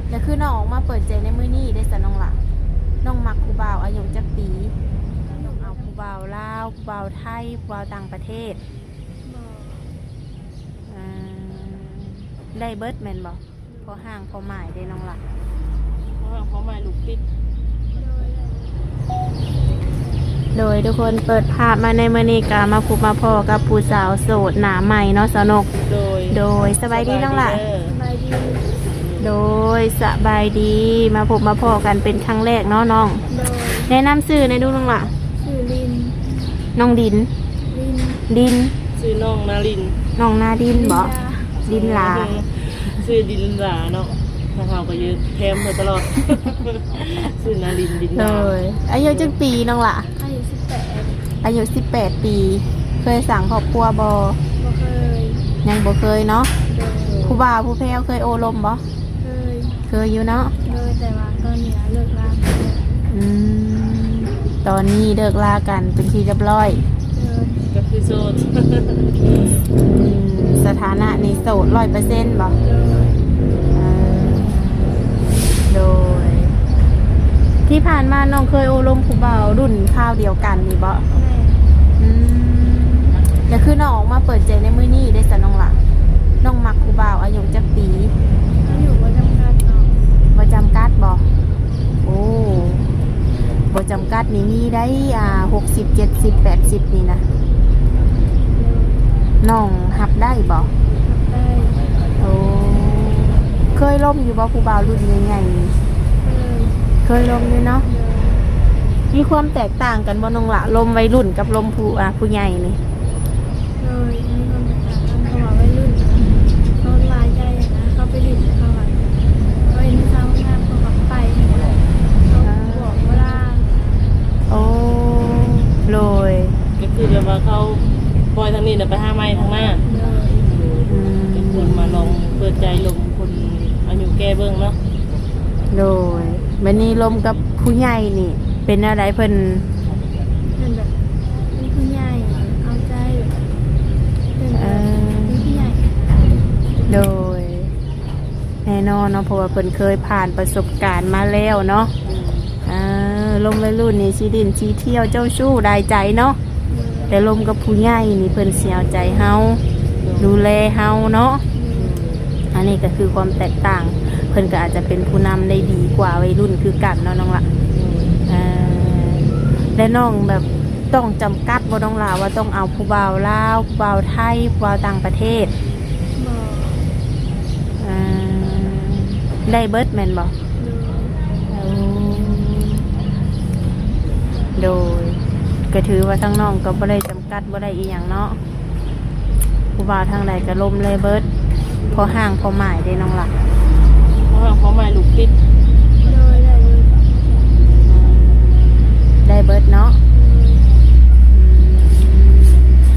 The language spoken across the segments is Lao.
ແລ້ວຄືນ້ອງອອກມາເປີດໃຈໃນມື້ນີ້ເດ້ຊະນ້ອງຫຼ້າ? ນ້ອງມັກຜູ້ບ່າວອາຍຸຈັກປີ? ນ້ອງເອົາຜູ້ບ່າວລາວ, ຜູ້ບ່າວໄທ, ຜູ້ບ່າວຕ່າງປະເທດ? ບໍ່. ອາ ໄດ້ເບິດແມ່ນບໍ່? ພໍຮ່າງພໍໝາຍເດ້ນ້ອງຫຼ້າ. ພໍຮ່າງພໍໝາຍລູກຕິດ. ໂດຍ ທຸກຄົນ ເປີດພາບມາໃນມື້ນີ້ກໍມາພົບມາພໍ້ກັບຜູ້ສາວໂສດໜ້າໃໝ່ເນາະ ສາວນົກ. ໂດຍ ໂດຍ ສະບາຍດີນ້ອງຫຼ້າ. ສະບາຍດີເດີ. ໂດຍ ສະບາຍດີ ມາພົບມາພໍ້ກັນເປັນຄັ້ງແລກເນາະນ້ອງ. ໂດຍ ແນະນຳຊື່ແດ່ດູນ້ອງຫຼ້າ. ຊື່ລິນ. ນ້ອງດິນ. ລິນ. ດິນ. ຊື່ນ້ອງນາລິນ. ນ້ອງນາດິນບໍ? ດິນລາ. ດິນລາ. ເອີ ຊື່ດິນລາເນາະ ທາງເຮົາກໍຢູ່ແຄມເພິ່ນຕະຫຼອດ. ຊື່ນາລິນ ດິນລາ. ໂດຍ ອາຍຸຈັກປີນ້ອງຫຼ້າ? ອາຍຸສິບແປດ. ອາຍຸສິບແປດປີ. ເຄີຍສ້າງຄອບຄົວບໍ່? ບໍ່ເຄີຍ. ຍັງບໍ່ເຄີຍເນາະ. ໂດຍ. ຜູ້ບ່າວຜູ້ແພ້ວເຄີຍໂອ້ລົມບໍ່? ເຄີຍ. ເຄີຍຢູ່ເນາະ. ໂດຍ ແຕ່ວ່າຕອນນີ້ເລີກລາກັນ. ອືມ ຕອນນີ້ເລີກລາກັນເປັນທີ່ຮຽບຮ້ອຍ. ໂດຍ. ກໍຄືໂສດ. ອືມ ສະຖານະນີ້ໂສດຮ້ອຍເປີເຊັນບໍ? ໂດຍ. ເອີ ໂດຍ ທີ່ຜ່ານມານ້ອງເຄີຍໂອ້ລົມຜູ້ບ່າວລຸ້ນຄາວດຽວກັນນີ້ບໍ? ແມ່ນ. ອືມ ແລ້ວຄືນ້ອງອອກມາເປີດໃຈໃນມື້ນີ້ເດ້ຊະນ້ອງຫຼ້າ? ນ້ອງມັກຜູ້ບ່າວອາຍຸຈັກປີ? ອາຍຸບໍ່ຈຳກັດເນາະ. ບໍ່ຈຳກັດບໍ? ໂອ້ ບໍ່ຈຳກັດນີ້ມີໄດ໋ ອ່າ ຫົກສິບ ເຈັດສິບ ແປດສິບນີ້ນະ. ນ້ອງຮັບໄດ້ບໍ່? ຮັບໄດ້. ໂອ້ ເຄີຍລົມຢູ່ບໍ່ ຜູ້ບ່າວລຸ້ນໃຫຍ່ໆນີ້? ເຄີຍ. ເຄີຍລົມຢູ່ເນາະ. ໂດຍ. ມີຄວາມແຕກຕ່າງກັນບໍ່ນ້ອງຫຼ້າ ລົມໄວລຸ້ນກັບລົມຜູ້ ອ່າ ຜູ້ໃຫຍ່ນີ້? ໂດຍ ມີຄວາມແຕກຕ່າງກັນ ເພາະວ່າໄວລຸ້ນເຂົາລາຍໃຫຍ່ນະ ເຂົາໄປຫຼິ້ນເຂົາວ່າ ເຂົາເຫັນຜູ້ສາວງາມເຂົາກໍໄປນະ ເຂົາບອກເວລາ. ໂອ້ ໂດຍ. ກໍຄືແບບວ່າເຂົາປ່ອຍທາງນີ້ນະ ໄປຫາໃໝ່ທາງໜ້າ. ໂດຍ. ອືມ ກໍຄວນມາລອງເປີດໃຈລົມຄົນອາຍຸແກ່ເບິ່ງເນາະ. ໂດຍ. ບັດນີ້ລົມກັບຜູ້ໃຫຍ່ນີ້ເປັນແນວໃດ? ເພິ່ນ ເພິ່ນແບບເປັນຜູ້ໃຫຍ່ເອົາໃຈ ເອີ ເປັນແບບເປັນຜູ້ໃຫຍ່. ໂດຍ. ແນ່ນອນເນາະ ເພາະວ່າເພິ່ນເຄີຍຜ່ານປະສົບການມາແລ້ວເນາະ. ອືມ ເອີ ລົມໄວລຸ້ນນີ້ຊິຫຼິ້ນຊິທ່ຽວເຈົ້າຊູ້ໄດ້ໃຈເນາະ. ອືມ ແຕ່ລົມກັບຜູ້ໃຫຍ່ນີ້ເພິ່ນຊິເອົາໃຈເຮົາ ໂດຍ ດູແລເຮົາເນາະ. ອືມ ອັນນີ້ກໍຄືຄວາມແຕກຕ່າງ ເພິ່ນກໍອາດຈະເປັນຜູ້ນຳໄດ້ດີກວ່າໄວລຸ້ນຄືກັນເນາະນ້ອງຫຼ້າ. ອືມ ເອີ ແລະນ້ອງແບບ ຕ້ອງຈຳກັດບໍ່ນ້ອງຫຼ້າ ວ່າຕ້ອງເອົາຜູ້ບ່າວລາວ, ຜູ້ບ່າວໄທ, ຜູ້ບ່າວຕ່າງປະເທດ? ບໍ່. ເອີ ໄດ້ເບິດແມ່ນບໍ່? ໂດຍ. ໂອ້ ໂດຍ. ກໍຖືວ່າທາງນ້ອງກໍບໍ່ໄດ້ຈຳກັດ ບໍ່ໄດ້ອີ່ຫຍັງເນາະ. ຜູ້ບ່າວທາງໃດກໍລົມໄດ້ເບິດ ພໍຮ່າງພໍໝາຍເດ້ນ້ອງຫຼ້າ. ພໍຮ່າງພໍໝາຍລູກຕິດ. ໂດຍ ໄດ້ເບິດ. ໄດ້ເບິດເນາະ. ອື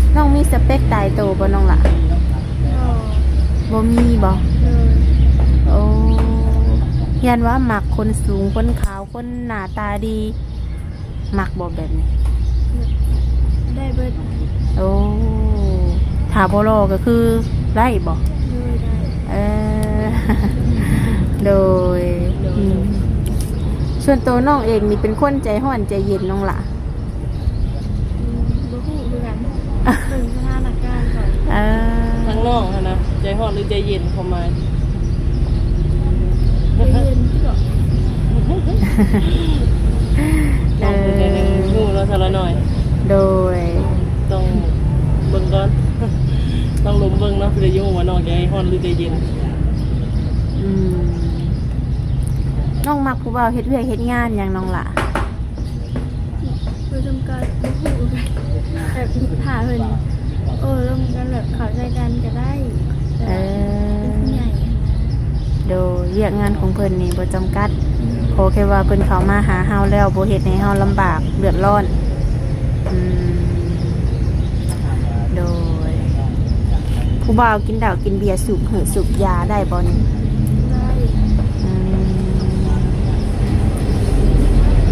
ມ ນ້ອງມີສະເປັກຕາຍໂຕບໍ່ນ້ອງຫຼ້າ? ບໍ່. ບໍ່ມີບໍ່? ໂດຍ. ໂອ້ ຢ້ານວ່າມັກຄົນສູງ ຄົນຂາວ ຄົນໜ້າຕາດີ. ມັກບໍ່ແບບນີ້? ໄດ້ເບິດ. ໂອ້ ຖ້າບໍ່ຫຼໍ່ກໍຄືໄດ້ບໍ່? ໂດຍ ໄດ້. ເອີ ໂດຍ ໂດຍ. ອືມ ສ່ວນໂຕນ້ອງເອງນີ້ເປັນຄົນໃຈຮ້ອນໃຈເຢັນນ້ອງຫຼ້າ? ອືມ ບໍ່ຮູ້ຄືກັນ ເບິ່ງສະຖານະການກ່ອນ. ເອີ ທາງນ້ອງຫັ້ນນະ ໃຈຮ້ອນຫຼືໃຈເຢັນ ຄວາມໝາຍ? ໃຈເຢັນຕິເກາະ. ນ້ອງເພິ່ນກໍຍັງຮູ້ເນາະ ສາວລານ້ອຍ. ໂດຍ. ຕ້ອງເບິ່ງກ່ອນ ຕ້ອງລົມເບິ່ງເນາະ ເພື່ອຈະຮູ້ວ່ານ້ອງໃຈຮ້ອນຫຼືໃຈເຢັນ. ອືມ ນ້ອງມັກຜູ້ບ່າວເຮັດວຽກເຮັດງານຫຍັງນ້ອງຫຼ້າ? ບໍ່ຈຳກັດ ບໍ່ຮູ້ຄືກັນ ແບບຖ້າເພິ່ນໂອ້ລົມກັນແບບເຂົ້າໃຈກັນກໍໄດ້. ເອີ ເປັນຜູ້ໃຫຍ່. ໂດຍ. ວຽກງານຂອງເພິ່ນນີ້ບໍ່ຈຳກັດ. ອືມ ຂໍແຄ່ວ່າເພິ່ນເຂົ້າມາຫາເຮົາແລ້ວບໍ່ເຮັດໃຫ້ເຮົາລຳບາກເດືອດຮ້ອນ. ອືມ ໂດຍ. ຜູ້ບ່າວກິນເຫຼົ້າກິນເບຍ ສູບຫືດສູບຢາໄດ້ບໍ່ນີ້? ໄດ້. ອືມ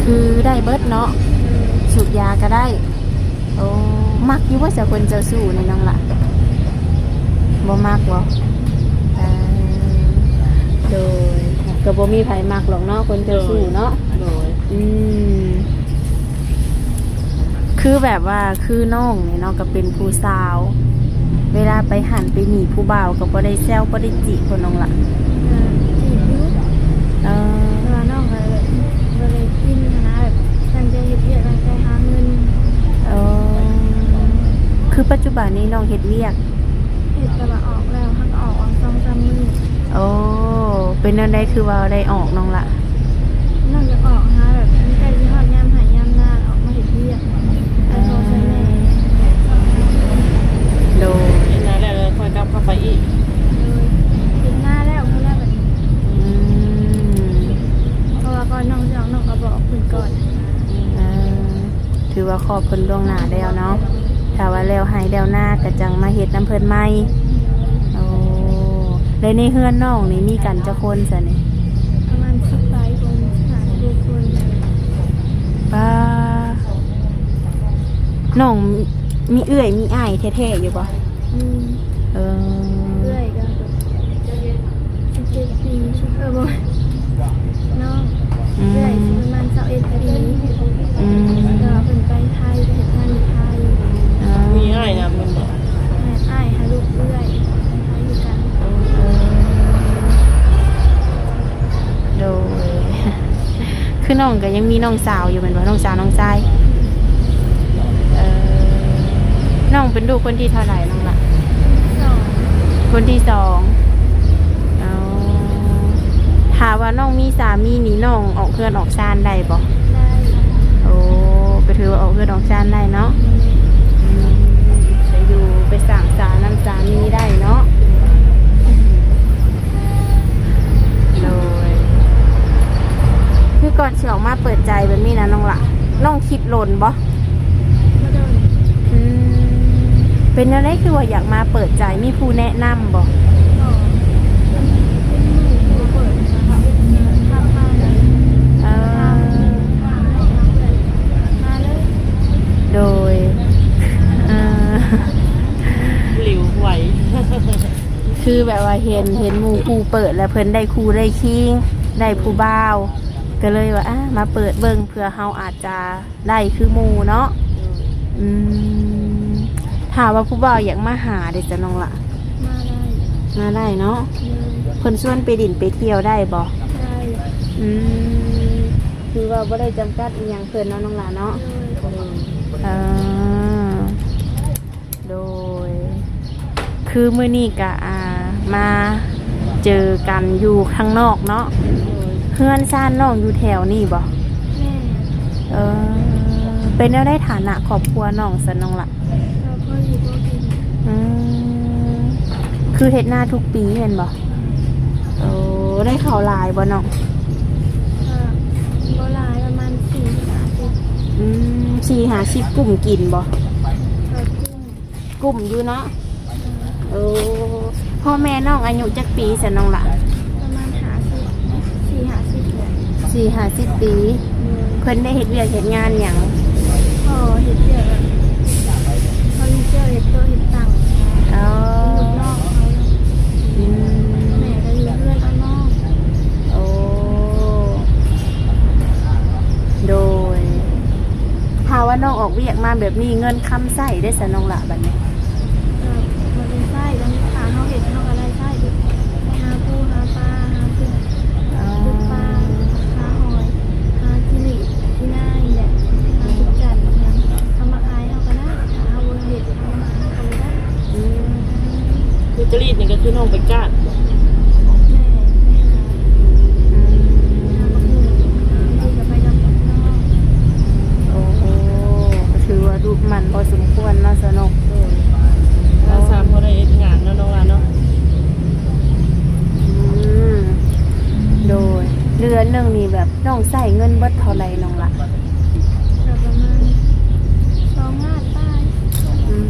ຄືໄດ້ເບິດເນາະ. ສູບຢາກໍໄດ້. ໂອ້ ມັກຢູ່ບໍ່ຊະຄົນເຈົ້າຊູ້ນີ້ນ້ອງຫຼ້າ? ບໍ່ມັກບໍ່? ເອີ ໂດຍ. ກໍບໍ່ມີໃຜມັກດອກເນາະ ຄົນເຈົ້າຊູ້ເນາະ. ໂດຍ ອືມ ຄືແບບວ່າ ຄືນ້ອງນີ້ເນາະ ກໍເປັນຜູ້ສາວ ເວລາໄປຫັ້ນໄປນີ້ ຜູ້ບ່າວກໍບໍ່ໄດ້ແຊວ ບໍ່ໄດ້ຈີບບໍ່ ນ້ອງລະ? ກໍຈີບຢູ່ ເອີ ແຕ່ວ່ານ້ອງກໍແບບບໍ່ໄດ້ກິນຫັ້ນນະ ແບບຕັ້ງໃຈເຮັດວຽກ ຕັ້ງໃຈຫາເງິນ. ເອີ ຄືປັດຈຸບັນນີ້ນ້ອງເຮັດວຽກ? ເຮັດ ແຕ່ວ່າອອກແລ້ວ ຫາກອອກ ອອກສອງສາມມື້. ໂອ້ ເປັນແນວໃດຄືວ່າໄດ້ອອກ ນ້ອງລະ? ນ້ອງຢາກອອກຫາແບບ ໃກ້ຊິຮອດຍາມໄຮ່ຍາມນາ ອອກມາເຮັດວຽກ ໃຫ້ພໍ່ໃຫ້ແມ່. ໂດຍ ເຮັດນາແລ້ວ ແລ້ວຄ່ອຍກັບເຂົ້າໄປອີກ. ໂດຍ ເຮັດນາແລ້ວພຸ້ນແຫຼະບັດນີ້. ອືມ ເພາະວ່າກ່ອນນ້ອງຊິອອກ ນ້ອງກໍບອກເພິ່ນກ່ອນ. ອ່າ ຖືວ່າຂອບເພິ່ນລ່ວງໜ້າແລ້ວເນາະ. ຖ້າວ່າແລ້ວໄຮ່ແລ້ວນາກໍຈັ່ງມາເຮັດນຳເພິ່ນໃໝ່. ໂອ້ ແລະໃນເຮືອນນ້ອງນີ້ມີກັນຈັກຄົນຊະນີ້? ປະມານສິບປາຍຄົນ ສິບຫ້າຄົນ. ປ້າ ນ້ອງມີເອື້ອຍມີອ້າຍແທ້ໆຢູ່ບໍ່? ມີ ເອີ ເອື້ອຍກໍສິບເຈັດປີ ເອີ ບໍ່ ນ້ອງ ອືມ ເອື້ອຍຊິປະມານຊາວເອັດປີ. ອືມ ແຕ່ວ່າເພິ່ນໄປໄທ ໄປເຮັດງານຢູ່ໄທ. ອໍ ມີອ້າຍນຳແມ່ນບໍ່? ແມ່ນ ອ້າຍຫາລູກເອື້ອຍໄປໄທຄືກັນ. ເອີ ໂດຍ ຄືນ້ອງກໍຍັງມີນ້ອງສາວຢູ່ແມ່ນບໍ່? ນ້ອງສາວ ນ້ອງຊາຍ. ເອີ ນ້ອງເປັນລູກຄົນທີເທົ່າໃດ ນ້ອງລະ? ຄົນທີສອງ. ອໍ ຖ້າວ່ານ້ອງມີສາມີນີ້ ນ້ອງອອກເຮືອນອອກຊານໄດ້ບໍ່? ໄດ້. ໂອ້ ກໍຖືວ່າອອກເຮືອນອອກຊານໄດ້ເນາະ. ອືມ ໄປຢູ່ໄປສ້າງສານຳສາມີໄດ້ເນາະ. ໂດຍ ຄືກ່ອນຊິອອກມາເປີດໃຈແບບນີ້ນະ ນ້ອງລະ ນ້ອງຄິດດົນບໍ່? ບໍ່ດົນ. ອືມ ເປັນແນວໃດຄືວ່າຢາກມາເປີດໃຈ? ມີຜູ້ແນະນຳບໍ່? ບໍ່ ເປັນ ເປັນໝູ່ຜູ້ເປີດ ທັກມາເລີຍ. ເອີ ທັກມາເລີຍ ມາເລີຍ. ໂດຍ ເອີ ລິວໄວ ຄືແບບວ່າເຫັນ ເຫັນໝູ່ຄູ່ເປີດ ແລ້ວເພິ່ນໄດ້ຄູ່ໄດ້ຄີງ ໄດ້ຜູ້ບ່າວ ກໍເລີຍວ່າ ອ່າ ມາເປີດເບິ່ງ ເພື່ອເຮົາອາດຈະໄດ້ຄືໝູ່ເນາະ. ອືມ ຖ້າວ່າຜູ້ບ່າວຢາກມາຫາເດ ສະນ້ອງລະ? ມາໄດ້ ມາໄດ້ເນາະ. ໂດຍ ເພິ່ນຊວນໄປຫຼິ້ນໄປທ່ຽວໄດ້ບໍ່? ໄດ້. ອືມ ຄືວ່າບໍ່ໄດ້ຈຳກັດອີ່ຫຍັງເພິ່ນເນາະ ນ້ອງລະເນາະ. ໂດຍ ເອີ ໂດຍ ຄືມື້ນີ້ກະ ອ່າ ມາເຈີກັນຢູ່ຂ້າງນອກເນາະ. ໂດຍ ເຮືອນຊານນ້ອງຢູ່ແຖວນີ້ບໍ່? ແມ່ນ. ເອີ ເປັນແນວໃດຖານະຄອບຄົວນ້ອງຊັ້ນ ນ້ອງລະ? ກໍພໍຢູ່ພໍກິນ. ອືມ ຄືເຮັດນາທຸກປີແມ່ນບໍ່? ໂອ້ ໄດ້ເຂົ້າຫຼາຍບໍ່ນ້ອງ? ກໍບໍ່ຫຼາຍ ປະມານສີ່ຫ້າສິບ. ອືມ ສີ່ຫ້າສິບ ກຸ້ມກິນບໍ່? ກໍກຸ້ມ ກຸ້ມຢູ່ເນາະ. ໂອ້ ພໍ່ແມ່ນ້ອງອາຍຸຈັກປີຊັ້ນ ນ້ອງລະ? ປະມານຫ້າສິບ ສີ່ຫ້າສິບແຫຼະ. ສີ່ຫ້າສິບປີ. ໂດຍ ເພິ່ນໄດ້ເຮັດວຽກເຮັດງານຫຍັງ? ພໍ່ເຮັດວຽກແບບເຟີນີເຈີ ເຮັດໂຕະເຮັດຕັ່ງ. ອໍ ເປັນລູກນ້ອງເຂົາ. ອືມ ແມ່ກໍຢູ່ເຮືອນເອົານ້ອງ. ໂອ້ ໂດຍ ຖ້າວ່ານ້ອງອອກວຽກມາແບບນີ້ ເງິນຄຳໃຊ້ເດ້ຊັ້ນ ນ້ອງລະ ບັດນີ້? ກໍບໍ່ໄດ້ໃຊ້ ແລ້ວຖ້າເຮົາເຮັດ ເຮົາກໍໄດ້ໃຊ້ ໄປຫາປູຫາປາ ຫາກິນ ອໍ ກິນປາ ຫາຫອຍ ຫາຂີ້ຫຼີ້ຂີ້ນານີ້ແຫຼະ ຫາກິນຈັນຫຍັງ ເຮົາມາຂາຍເຮົາກໍໄດ້ ຖ້າເຮົາບໍ່ເຮັດ ເຮົາມາຫາເຮົາກໍບໍ່ໄດ້. ອືມ ຄືຈະລີດນີ້ກໍຄືນ້ອງໄປການບໍ່? ແມ່ນ ໄປຫາ ອືມ ຫາບັກຫຸ່ງ ບາງທີກໍໄປກັບນ້ອງ. ໂອ້ໂຫ ກໍຖືວ່າດຸໝັ່ນພໍສົມຄວນເນາະ ສາວນົກ. ໂດຍ ລາວສາມບໍ່ໄດ້ເຮັດງານເນາະ ນ້ອງລະເນາະ. ອືມ ໂດຍ ເດືອນໜຶ່ງນີ້ແບບນ້ອງໃຊ້ເງິນເບິດເທົ່າໃດ ນ້ອງລະ? ກໍປະມານສອງລ້ານປາຍ. ອືມ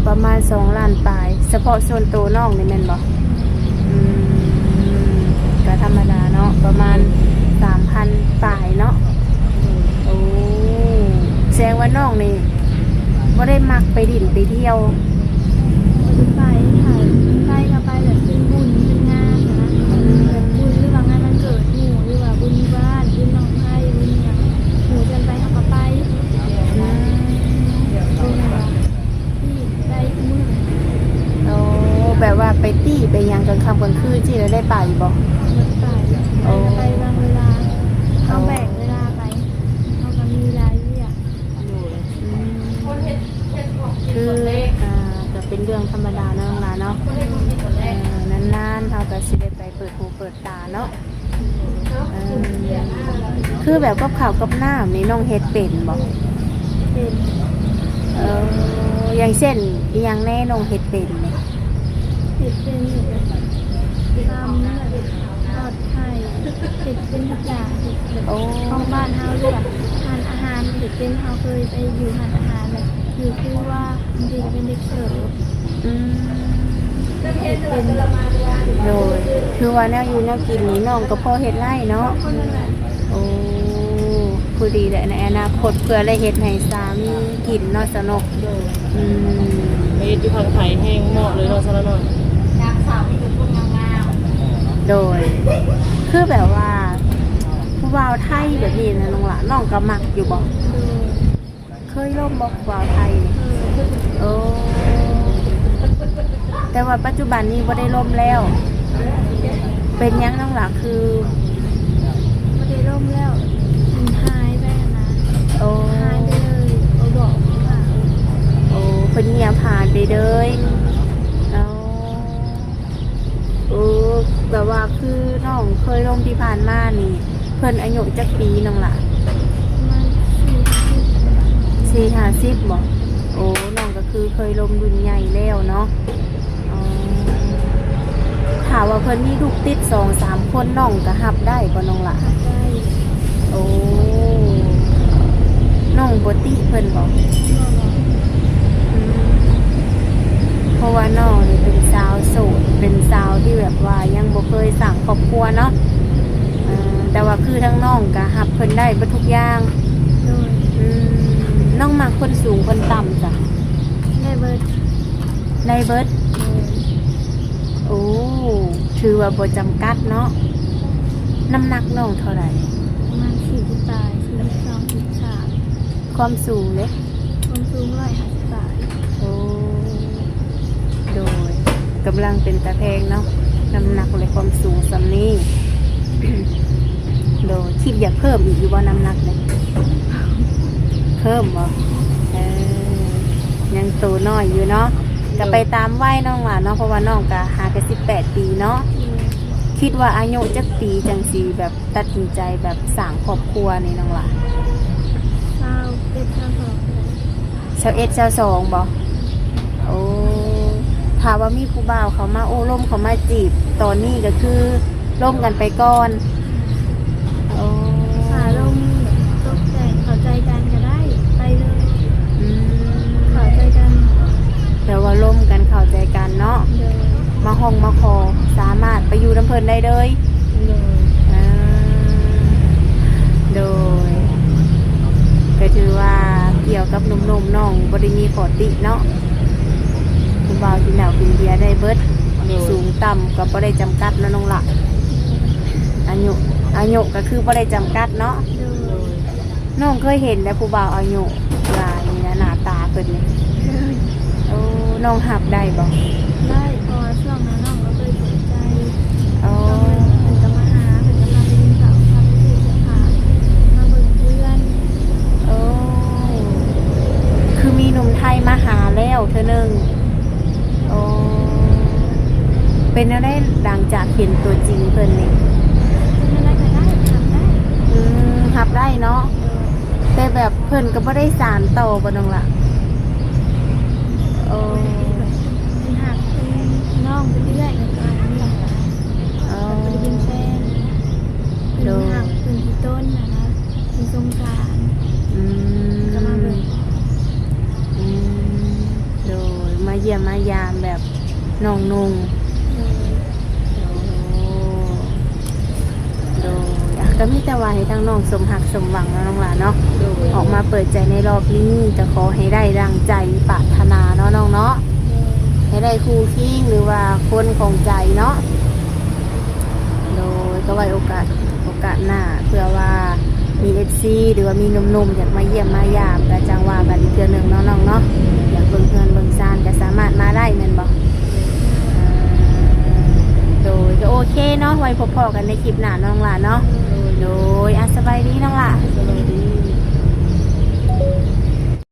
ປະມານສອງລ້ານປາຍ ສະເພາະສ່ວນໂຕນ້ອງນີ້ແມ່ນບໍ່? ອືມ ກໍທຳມະດາເນາະ ປະມານສາມພັນປາຍເນາະ. ໂອ້ ແສດງວ່ານ້ອງນີ້ບໍ່ໄດ້ມັກໄປຫຼິ້ນໄປທ່ຽວ? ບໍ່ໄດ້ໄປ ຖ້າໄປກໍໄປແບບເປັນບຸນເປັນງານນະ ແບບບຸນ ຫຼືວ່າງານວັນເກີດ ບໍ່? ບໍ່ໄປ ໄປກໍໄປບາງເວລາ ເຮົາແບ່ງເວລາໄປ ເຮົາກໍມີຫຼາຍວຽກ. ໂດຍ ອືມ ຄື ອ່າ ກໍເປັນເລື່ອງທຳມະດາເນາະ ນ້ອງຫຼ້າເນາະ. ເອີ ນານໆ ເຮົາກໍຊິໄດ້ໄປເປີດຫູເປີດຕາເນາະ. ເອີ ຄືແບບກັບເຂົ້າກັບນ້ຳນີ້ນ້ອງເຮັດເປັນບໍ່? ເປັນ. ເອີ ຢ່າງເຊັ່ນ ອີ່ຫຍັງແດ່ນ້ອງເຮັດເປັນນີ້? ເຮັດເປັນຢູ່ແບບຕຳ ທອດໄຂ່ ເຮັດເປັນທຸກຢ່າງ. ໂອ້ ຂອງບ້ານເຮົາ ຫຼືວ່າຮ້ານອາຫານເຮັດເປັນ. ເຮົາເຄີຍໄປຢູ່ຮ້ານອາຫານແບບຢູ່ຄືວ່າ ບາງທີກໍເປັນເດັກເສີບ. ອືມ ເຮັດເປັນ. ໂດຍ ຄືວ່າແນວຢູ່ແນວກິນນີ້ນ້ອງກໍພໍເຮັດໄດ້ເນາະ. ໂອ້ ພໍດີແຫຼະ ໃນອະນາຄົດເພື່ອໄດ້ເຮັດໃຫ້ສາມີກິນເນາະ ສາວນົກ. ໂດຍ ອືມ ໄປເຮັດຢູ່ຝັ່ງໄທແຮງເໝາະເລີຍເນາະ ສາວນ້ອຍ. ໂດຍ ຄືແບບວ່າຜູ້ບ່າວໄທແບບນີ້ນະ ນ້ອງຫຼ້າ ນ້ອງກໍມັກຢູ່ບໍ່? ໂດຍ ເຄີຍລົມບໍ່ຜູ້ບ່າວໄທ? ເຄີຍ. ໂອ້ ແຕ່ວ່າປັດຈຸບັນນີ້ບໍ່ໄດ້ລົມແລ້ວ. ເປັນຫຍັງນ້ອງຫຼ້າຄື ບໍ່ໄດ້ລົມແລ້ວ? ມັນຫາຍໄປຫັ້ນນະ. ໂອ້ ຫາຍໄປເລີຍ ບໍ່ບອກຜູ້ບ່າວ. ໂອ້ ເພິ່ນງຽບຫາຍໄປເລີຍ. ໂອ້ ເອີ ແບບວ່າຄືນ້ອງເຄີຍລົມທີ່ຜ່ານມານີ້ ເພິ່ນອາຍຸຈັກປີນ້ອງຫຼ້າ? ປະມານສີ່ຫ້າສິບ ສີ່ຫ້າສິບບໍ່? ໂອ້ ນ້ອງກໍຄືເຄີຍລົມລຸ້ນໃຫຍ່ແລ້ວເນາະ. ອໍ ຖ້າວ່າເພິ່ນມີລູກຕິດສອງສາມຄົນ ນ້ອງກໍຮັບໄດ້ບໍ່ນ້ອງຫຼ້າ? ຮັບໄດ້. ໂອ້ ນ້ອງບໍ່ຕິເພິ່ນບໍ່? ບໍ່ ບໍ່. ອືມ ເພາະວ່ານ້ອງນີ້ເປັນສາວໂສດ ເປັນສາວທີ່ແບບວ່າຍັງບໍ່ເຄີຍສ້າງຄອບຄົວເນາະ. ເອີ ແຕ່ວ່າຄືທາງນ້ອງກໍຮັບເພິ່ນໄດ້ເບິດທຸກຢ່າງ. ໂດຍ. ອືມ ນ້ອງມັກຄົນສູງຄົນຕ່ຳຊະ? ໄດ້ເບິດ. ໄດ້ເບິດ. ໂດຍ. ໂອ້ ຖືວ່າບໍ່ຈຳກັດເນາະ. ນ້ຳໜັກນ້ອງເທົ່າໃດ? ປະມານສີ່ສິບປາຍ ສີ່ສິບສອງ ສີ່ສິບສາມ. ຄວາມສູງເດ? ຄວາມສູງຮ້ອຍຫ້າສິບປາຍ. ໂອ້ ໂດຍ ກຳລັງເປັນຕາແພງເນາະ ນ້ຳໜັກ ແລະ ຄວາມສູງສ່ຳນີ້. ໂດຍ ຄິດຢາກເພີ່ມອີກຢູ່ບໍ່ ນ້ຳໜັກນີ້? ເພີ່ມບໍ່? ເອີ ຍັງໂຕນ້ອຍຢູ່ເນາະ. ໂດຍ. ກໍໄປຕາມໄວນ້ອງຫຼ້າເນາະ ເພາະວ່ານ້ອງກໍຫາແຕ່ສິບແປດປີເນາະ. ໂດຍ. ຄິດວ່າອາຍຸຈັກປີຈັ່ງຊິແບບ ຕັດສິນໃຈແບບສ້າງຄອບຄົວນີ້ນ້ອງຫຼ້າ? ຊາວເອັດ ຊາວສອງ. ຊາວເອັດ ຊາວສອງບໍ່? ໂອ້ ຖ້າວ່າມີຜູ້ບ່າວເຂົ້າມາໂອ້ລົມ ເຂົ້າມາຈີບ ຕອນນີ້ກໍຄືລົມກັນໄປກ່ອນ. ໂອ້ ຖ້າລົມຕົກແຕ່ງເຂົ້າໃຈກັນກໍໄດ້ ໄປເລີຍ. ອືມ ເຂົ້າໃຈກັນ ແປວ່າລົມກັນເຂົ້າໃຈກັນເນາະ. ໂດຍ. ມາຮ້ອງມາຂໍ ສາມາດໄປຢູ່ນຳເພິ່ນໄດ້ເລີຍ. ໂດຍ. ອ່າ ໂດຍ ກໍຖືວ່າກ່ຽວກັບໜຸ່ມໆ ນ້ອງບໍ່ໄດ້ມີຂໍ້ຕິເນາະ ຜູ້ບ່າວກິນເຫຼົ້າກິນເບຍໄດ້ເບິດ. ໂດຍ. ສູງຕ່ຳກໍບໍ່ໄດ້ຈຳກັດເນາະນ້ອງຫຼ້າ ອາຍຸ ອາຍຸກໍຄືບໍ່ໄດ້ຈຳກັດເນາະ. ໂດຍ. ນ້ອງເຄີຍເຫັນແລ້ວຜູ້ບ່າວອາຍຸຫຼາຍນີ້ນະ ໜ້າຕາເພິ່ນນີ້. ເຄີຍ. ໂອ້ ນ້ອງຮັບໄດ້ບໍ່? ໄດ້ ເພາະວ່າຊ່ວງນັ້ນນ້ອງກໍເຄີຍສົນໃຈ. ອໍ ເພິ່ນກໍມາຫາ ເພິ່ນກໍມາໄປກິນເຂົ້າ ພາໄປຊື້ເສື້ອຜ້າ ມາເບິ່ງເຮືອນ. ໂອ້ ຄືມີໜຸ່ມໄທມາຫາແລ້ວເທື່ອໜຶ່ງ. ໂອ້ ເປັນແນວໃດຫຼັງຈາກເຫັນຕົວຈິງເພິ່ນນີ້? ເປັນແນວໃດກໍໄດ້ ຮັບໄດ້. ອືມ ຮັບໄດ້ເນາະ. ໂດຍ. ແຕ່ແບບເພິ່ນກໍບໍ່ໄດ້ສານຕໍ່ບໍ່ນ້ອງຫຼ້າ? ໂອ້ ເພິ່ນຮັກ ເປັນນ້ອງ ເປັນເອື້ອຍ ແລ້ວກໍນີ້ ອໍ ເພິ່ນບໍ່ໄດ້ເປັນແຟນ. ໂດຍ. ເພິ່ນຮັກ ເພິ່ນອີ່ຕົນນະນະ ເພິ່ນສົງສານ. ອືມ ກໍມາເບິ່ງ. ອືມ ໂດຍ ມາຢ້ຽມມາຢາມແບບນ້ອງນຸ່ງ. ໂດຍ. ໂອ້ ໂດຍ ອ່ະ ກໍມີແຕ່ວ່າໃຫ້ທາງນ້ອງສົມຮັກສົມຫວັງເນາະນ້ອງຫຼ້າເນາະ. ໂດຍ. ອອກມາເປີດໃຈໃນຮອບນີ້ ກໍຂໍໃຫ້ໄດ້ດັ່ງໃຈປາດຖະໜາເນາະນ້ອງເນາະ. ໂດຍ. ໃຫ້ໄດ້ຄູ່ຄິງ ຫຼືວ່າຄົນຂອງໃຈເນາະ. ໂດຍ ກໍໄວ້ໂອກາດ ໂອກາດໜ້າ ເພື່ອວ່າມີເອັຟຊີ ຫຼືວ່າມີໜຸ່ມໆ ຢາກມາຢ້ຽມມາຢາມ ກໍຈັ່ງວ່າກັນອີກເທື່ອໜຶ່ງເນາະນ້ອງເນາະ. ຢາກເບິ່ງເຮືອນເບິ່ງຊານ ກໍສາມາດມາໄດ້ແມ່ນບໍ່? ອ່າ ໂດຍ ກໍໂອເຄເນາະ. ໄວ້ພົບພໍ້ກັນໃນຄລິບໜ້າເນາະນ້ອງຫຼ້າເນາະ. ໂດຍ ໂດຍ ອ່ະ ສະບາຍດີນ້ອງຫຼ້າ. ສະບາຍດີ.